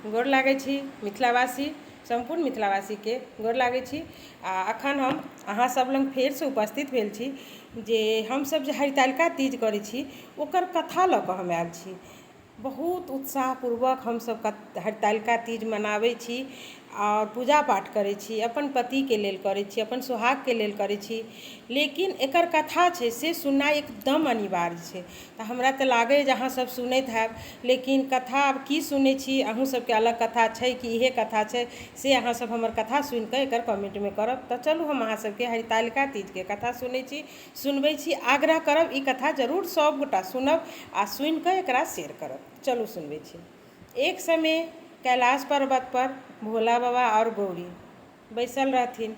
गोर लागै छी मिथिलावासी, सम्पूर्ण मिथिलावासीके गोर लागै छी। आ अखन हम अहाँ सभ लग फेरसँ उपस्थित भेल छी जे हमसभ जे हरितालिका तीज करै छी ओकर कथा लऽ कऽ हम आयल छी। बहुत उत्साहपूर्वक हमसभ हरितालिका तीज मनाबै छी आओर पूजा पाठ करै छी, अपन पतिके लेल करै छी, अपन सोहागके लेल करै छी, लेकिन एकर कथा छै से सुननाइ एकदम अनिवार्य छै। तऽ हमरा तऽ लागैए जे अहाँसभ सुनैत हैब, लेकिन कथा आब की सुनै छी, अहूँ सभके अलग कथा छै कि इएह कथा छै, से अहाँसभ हमर कथा सुनिकऽ एकर कमेन्टमे करब। तऽ चलू हम अहाँ सभके हरितालिका तीजके कथा सुनै छी, सुनबै छी। आग्रह करब ई कथा जरूर सभगोटा सुनब आ सुनिकऽ एकरा शेयर करब। चलू सुनबै छी। एक समय कैलाश पर्वतपर भोला बाबा आओर गौरी बैसल रहथिन।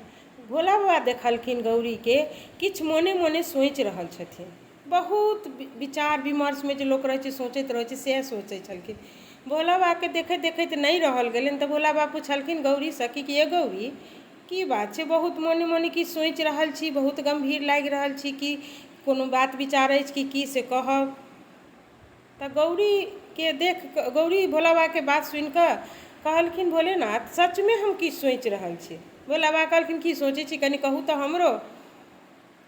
भोला बाबा देखलखिन गौरीके किछु मोने मोने सोचि रहल छथिन। बहुत विचार विमर्शमे जे लोक रहै छै, सोचैत रहै छै, सएह सोचै छलखिन। भोला बाबाके देखैत देखैत नहि रहल गेलनि तऽ भोला बाबा पुछलखिन गौरीसँ कि ये गौरी, की बात छै, बहुत मोने मोने की सोचि रहल छी, बहुत गम्भीर लागि रहल छी, कि कोनो बात विचार अछि कि की, से कहब। तऽ गौरीके देख कऽ गौरी भोला बाबाके बात सुनि कऽ कहलखिन, भोलेनाथ, सचमे हम किछु सोचि रहल छी। भोला बाबा कहलखिन, की सोचै छी, कनि कहू तऽ हमरो।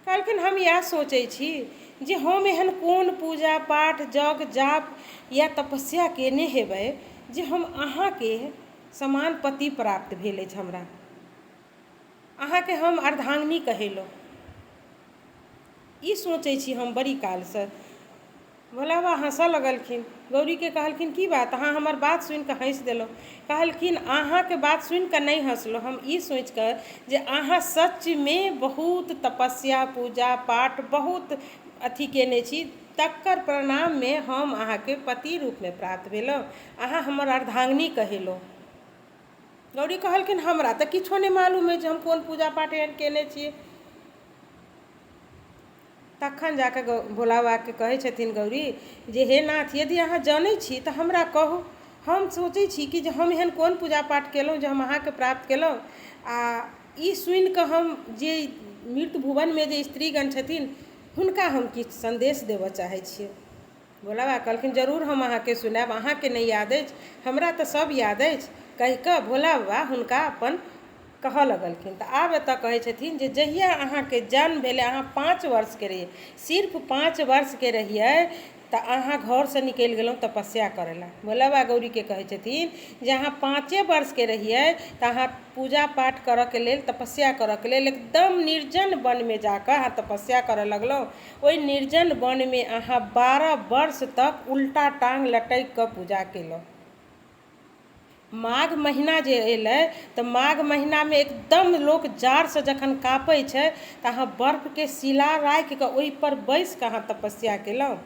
कहलखिन, हम इएह सोचै छी जे हम एहन कोन पूजा पाठ जग जाप या तपस्या कयने हेबै जे हम अहाँके समान पति प्राप्त भेल अछि हमरा, अहाँके हम अर्धाङ्गिनी कहेलहुँ। ई सोचै छी हम बड़ी कालसँ। भोला बाबा हँसऽ लगलखिन। गौरीके कहलखिन, की बात, अहाँ हमर बात सुनिकऽ हँसि देलहुँ? कहलखिन, अहाँके बात सुनिकऽ नहि हँसलहुँ हम, ई सोचिकऽ जे अहाँ सचमे बहुत तपस्या पूजा पाठ बहुत अथी कयने छी, तकर परिणाममे हम अहाँके पति रूपमे प्राप्त भेलहुँ, अहाँ हमर अर्धाङ्गिनी कहेलहुँ। गौरी कहलखिन, हमरा तऽ किछो नहि मालूम अछि जे हम कोन पूजा पाठ एहन कयने छी। तखन जा कऽ भोला बाबाके कहै छथिन गौरी जे हे नाथ, यदि अहाँ जनै छी तऽ हमरा कहू। हम सोचै छी कि जे हम एहन कोन पूजा पाठ केलहुँ जे हम अहाँके प्राप्त केलहुँ। आ ई सुनिकऽ हम जे मृत भुवनमे जे स्त्रीगण छथिन हुनका हम किछु सन्देश देबऽ चाहै छियै। भोला बाबा कहलखिन, जरूर हम अहाँके सुनायब, अहाँके नहि याद अछि, हमरा तऽ सब याद अछि। कहि कऽ भोला बाबा हुनका अपन कहऽ लगलखिन। तऽ आब एतऽ कहै छथिन जे जहिया अहाँके जन्म भेलै, अहाँ 5 वर्षके रहियै, सिर्फ 5 वर्षके रहियै, तऽ अहाँ घरसँ निकलि गेलहुँ तपस्या करै लए। भोला बाबा गौरीके कहै छथिन जे अहाँ 5 वर्षके रहियै तऽ अहाँ पूजा पाठ करऽके लेल, तपस्या करऽके लेल एकदम निर्जन वनमे जाकऽ अहाँ तपस्या करऽ लगलहुँ। ओहि निर्जन वनमे अहाँ 12 वर्ष तक उल्टा टाँग लटकि कऽ पूजा केलहुँ। माघ महीना जे एलै तऽ माघ महीनामे एकदम लोक जाड़सँ जखन काँपै छै तऽ अहाँ बर्फके शिला राखि कऽ ओहिपर बैसि कऽ अहाँ तपस्या केलहुँ।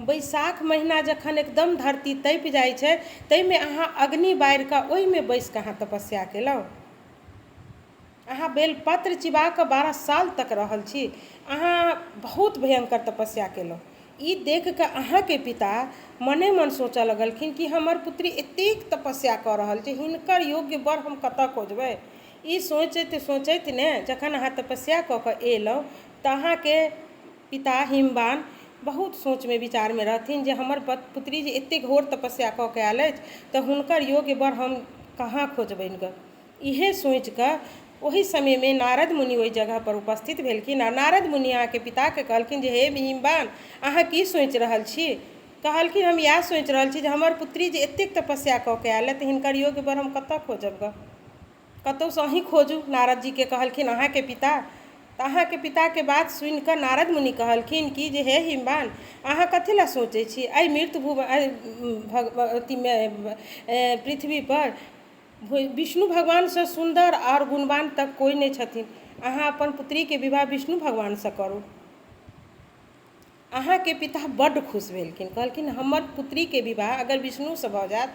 बैसाख महीना जखन एकदम धरती तपि जाइ छै ताहिमे अहाँ अग्नि बारि कऽ ओहिमे बैसि कऽ अहाँ तपस्या केलहुँ। अहाँ बेलपत्र चिबा कऽ 12 साल तक रहल छी। अहाँ बहुत भयङ्कर तपस्या केलहुँ। ई देख कऽ अहाँके पिता मने मन सोचऽ लगलखिन कि हमर पुत्री एतेक तपस्या कऽ रहल छै, हिनकर योग्य वर हम कतऽ खोजबै? ई सोचैत सोचैत ने जखन अहाँ तपस्या कऽ कऽ एलहुँ तऽ अहाँके पिता हिमवान बहुत सोचमे विचारमे रहथिन जे हमर पुत्री जे एतेक घोर तपस्या कऽ कऽ आयल अछि तऽ हुनकर योग्य वर हम कहाँ खोजबनि गऽ? इएह सोचिकऽ ओहि समयमे नारद मुनि ओहि जगहपर उपस्थित भेलखिन आ नारद मुनि अहाँके पिताके कहलखिन जे हे हिमवान, अहाँ की सोचि रहल छी? कहलखिन, हम इएह सोचि रहल छी जे हमर पुत्री जे एतेक तपस्या कऽ के आयल तऽ हिनकर योग्य वर हम कतऽ खोजब गऽ? कतहुसँ अहीँ खोजू, नारद जीके कहलखिन अहाँके पिता। तऽ अहाँके पिताके बात सुनिकऽ नारद मुनि कहलखिन कि जे हे हिमवान, अहाँ कथी लए सोचै छी? एहि मृत्यु भुवन अथीमे पृथ्वीपर विष्णु भगवानसँ सुन्दर आओर गुणवान तक कोइ नहि छथिन। अहाँ अपन पुत्रीके विवाह विष्णु भगवानसँ करू। अहाँके पिता बड्ड खुश भेलखिन। कहलखिन, हमर पुत्रीके विवाह अगर विष्णुसँ भऽ जायत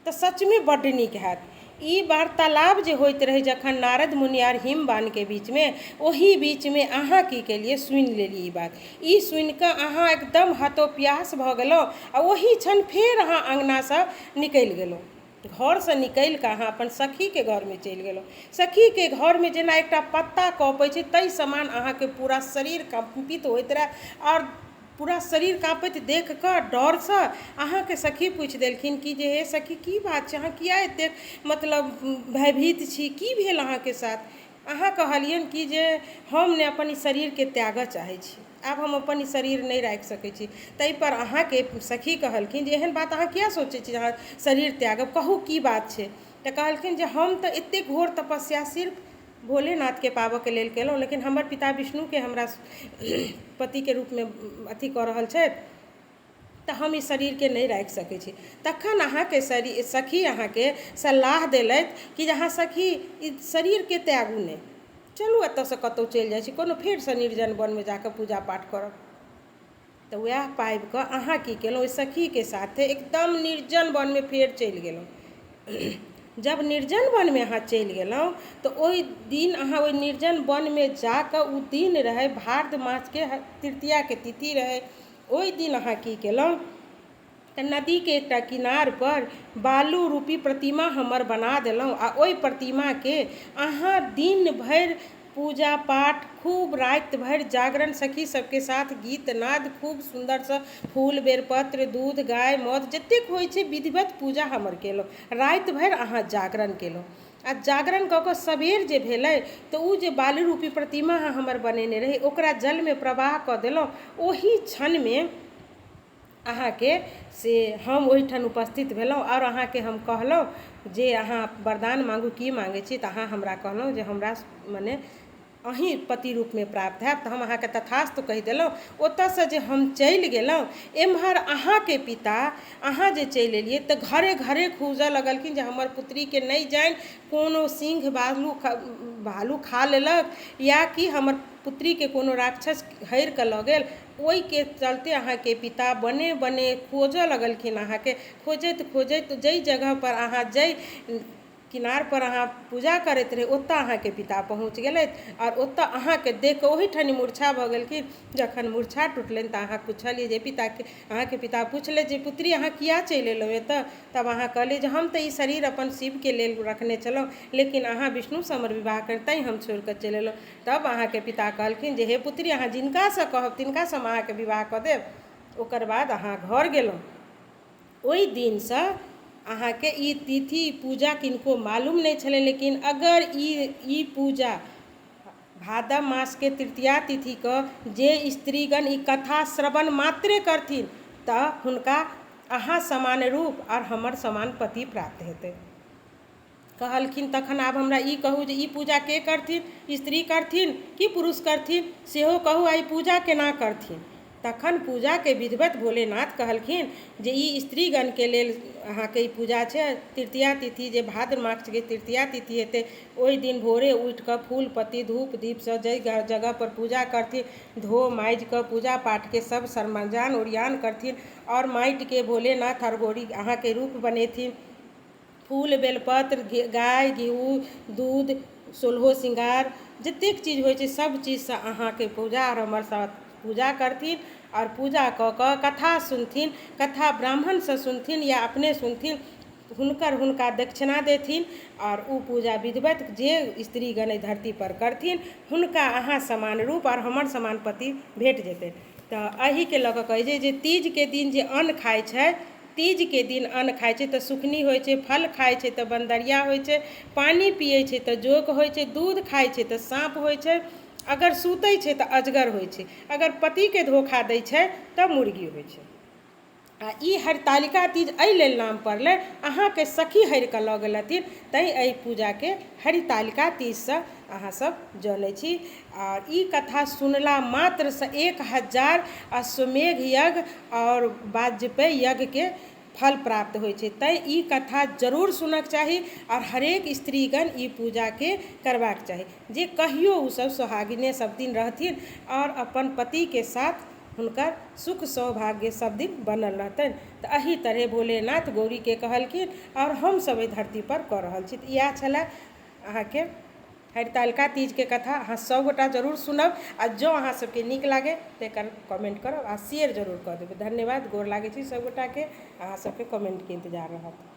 तऽ सचमे बड्ड नीक हैत। ई वार्तालाप जे होइत रहै जखन नारद मुनि आर हिमवानके बीचमे, ओही बीचमे अहाँ की केलियै? सुनि लेलियै ई बात। ई सुनि कऽ अहाँ एकदम हतोप्यास भऽ गेलहुँ आ ओही क्षण फेर अहाँ अङ्गनासँ निकलि गेलहुँ। घरसँ निकलि कऽ अहाँ अपन सखीके घरमे चलि गेलहुँ। सखीके घरमे जेना एकटा पत्ता कँपै छै ताहि समान अहाँके पूरा शरीर कम्पित होइत रहए आओर पूरा शरीर काँपैत देख कऽ डरसँ अहाँके सखी पूछि देलखिन कि जे हे सखी की बात छै अहाँ किया एतेक मतलब भयभीत छी की भेल अहाँके साथ? अहाँ कहलियनि कि जे हम ने अपन ई शरीरके त्यागऽ चाहैत छी, आब हम अपन ई शरीर नहि राखि सकैत छी। ताहिपर अहाँके सखी कहलखिन जे एहन बात अहाँ किया सोचैत छी जे अहाँ शरीर त्यागब, कहू की बात छै? तऽ कहलखिन जे हम तऽ एतेक घोर तपस्या सिर्फ भोलेनाथके पाबऽके लेल केलहुँ, लेकिन हमर पिता विष्णुके हमरा पतिके रूपमे अथी कऽ रहल छथि, तऽ हम ई शरीरके नहि राखि सकैत छी। तखन अहाँके शरीर सखी अहाँके सलाह देलथि कि जे अहाँ सखी ई शरीरके त्यागू नहि, चलू एतऽसँ कतहु चलि जाइ छी, कोनो फेरसँ निर्जन वनमे जाकऽ पूजा पाठ करब। तऽ वएह पाबिकऽ अहाँ की केलहुँ, ओहि सखीके साथे एकदम निर्जन वनमे फेर चलि गेलहुँ। जब निर्जन वनमे अहाँ चलि गेलहुँ तऽ ओहि दिन अहाँ ओहि निर्जन वनमे जाकऽ, ओ दिन रहै भाद्र मासके तृतीयाके तिथि रहै, ओहि दिन अहाँ की केलहुँ तऽ नदीके एकटा किनारपर बालू रूपी प्रतिमा हमर बना देलहुँ आ ओहि प्रतिमाके अहाँ दिन भरि पूजा पाठ खूब राति भरि जागरण सखी सबके साथ गीत नाद खूब सुन्दरसँ फूल बेलपत्र दूध गाय मध जतेक होइ छै विधिवत पूजा हमर केलहुँ। राति भरि अहाँ जागरण केलहुँ आ जागरण कऽ कऽ सबेर जे भेलै तऽ ओ जे बालू रूपी प्रतिमा अहाँ हमर बनेने रही ओकरा जलमे प्रवाह कऽ देलहुँ। ओहि क्षणमे अहाँके से हम ओहिठाम उपस्थित भेलहुँ आओर अहाँके हम कहलहुँ जे अहाँ वरदान माँगू, की माँगै छी? तऽ अहाँ हमरा कहलहुँ जे हमरा मने अहीँ पति रूपमे प्राप्त हैब। तऽ हम अहाँके तथास्तु कहि देलहुँ। ओतऽसँ जे हम चलि गेलहुँ, एम्हर अहाँके पिता अहाँ जे चलि एलियै तऽ घरे घरे खोजऽ लगलखिन जे हमर पुत्रीके नहि जानि कोनो सिंह भालू खा लेलक या कि हमर पुत्रीके कोनो राक्षस हरि कऽ लऽ गेल। ओहिके चलते अहाँके पिता बने बने खोजऽ लगलखिन। अहाँके खोजैत खोजैत जाहि जगहपर अहाँ जाहि किनारपर अहाँ पूजा करैत रहै ओतऽ अहाँके पिता पहुँच गेलथि आओर ओतऽ अहाँके देख कऽ ओहिठाम मूर्छा भऽ गेलखिन। जखन मूर्छा टुटलनि तऽ अहाँ पुछलियै जे पिताके, अहाँके पिता पुछलथि जे पुत्री अहाँ किया चलि एलहुँ एतऽ? तब अहाँ कहलियै जे हम तऽ ई शरीर अपन शिवके लेल रखने छलहुँ, लेकिन अहाँ विष्णुसँ हमर विवाह करितहि हम छोड़िकऽ चलि एलहुँ। तब अहाँके पिता कहलखिन जे हे पुत्री, अहाँ जिनकासँ कहब तिनकासँ हम अहाँके विवाह कऽ देब। ओकर बाद अहाँ घर गेलहुँ। ओहि दिनसँ अहाँके ई तिथि पूजा किनको मालूम नहि छलै, लेकिन अगर ई पूजा भादव मासके तृतीया तिथिके जे स्त्रीगण ई कथा श्रवण मात्रे करथिन तऽ हुनका अहाँ समान रूप आओर हमर समान पति प्राप्त हेतै। कहलखिन तखन आब हमरा ई कहू जे ई पूजा के करथिन, स्त्री करथिन कि पुरुष करथिन, सेहो कहू, आ ई पूजा केना करथिन? तखन पूजाके विधिवत भोलेनाथ कहलखिन जे ई स्त्रीगणके लेल अहाँके ई पूजा छै। तृतीया तिथि जे भाद्र मासके तृतीया तिथि हेतै ओहि दिन भोरे उठि कऽ फूल पत्ती धूप दीपसँ जाहि जगहपर पूजा करथिन धो माजि कऽ पूजा पाठके सब सरमजान ओरियान करथिन आओर माटिके भोलेनाथ आओर गौरी अहाँके रूप बनेथिन। फूल बेलपत्र गाय घिउ दूध सोलहो श्रृंगार जतेक चीज होइ छै सब चीजसँ अहाँके पूजा आओर हमर साथ पूजा करथिन आओर पूजा कऽ कऽ कथा सुनथिन। कथा ब्राह्मणसँ सुनथिन या अपने सुनथिन, हुनकर हुनका दक्षिणा देथिन आओर ओ पूजा विधिवत जे स्त्रीगण एहि धरतीपर करथिन हुनका अहाँ समान रूप आओर हमर समान पति भेट जेतै। तऽ एहिके लऽ कऽ कहै छै जे तीजके दिन जे अन्न खाइ छै, तीजके दिन अन्न खाइ छै तऽ सुखनी होइ छै, फल खाइ छै तऽ बन्दरिया होइ छै, पानि पियै छै तऽ जोक होइ छै, दूध खाइ छै तऽ साँप होइ छै, अगर सुतै छै तऽ अजगर होइ छै, अगर पतिके धोखा दै छै तऽ मुर्गी होइ छै। आ ई हरितालिका तीज एहि लेल नाम पड़लै, अहाँके सखी हरि कऽ लऽ गेलथिन, तैँ एहि पूजाके हरितालिका तीजसँ अहाँसभ जनै छी। आओर ई कथा सुनला मात्रसँ 1000 अश्वमेघ यज्ञ आओर वाजपेय यज्ञके फल प्राप्त होइ छै। तैँ ई कथा जरूर सुनऽके चाही आओर हरेक स्त्रीगण ई पूजाके करबाक चाही, जे कहियो ओसभ सोहागिने सब दिन रहथिन आओर अपन पतिके साथ हुनकर सुख सौभाग्य सब दिन बनल रहतनि। तऽ एहि तरहे भोलेनाथ गौरीके कहलखिन आओर हमसभ एहि धरतीपर कऽ रहल छी। तऽ इएह छलए अहाँके हरितालिका तीजके कथा। अहाँ सभगोटा जरूर सुनब आ जँ अहाँ सबके नीक लागै तऽ एकर कमेंट करब आ शेयर जरूर कऽ देबै। धन्यवाद, गोर लागै छी सभगोटाके। अहाँ सबके कमेंटके इन्तजार रहत।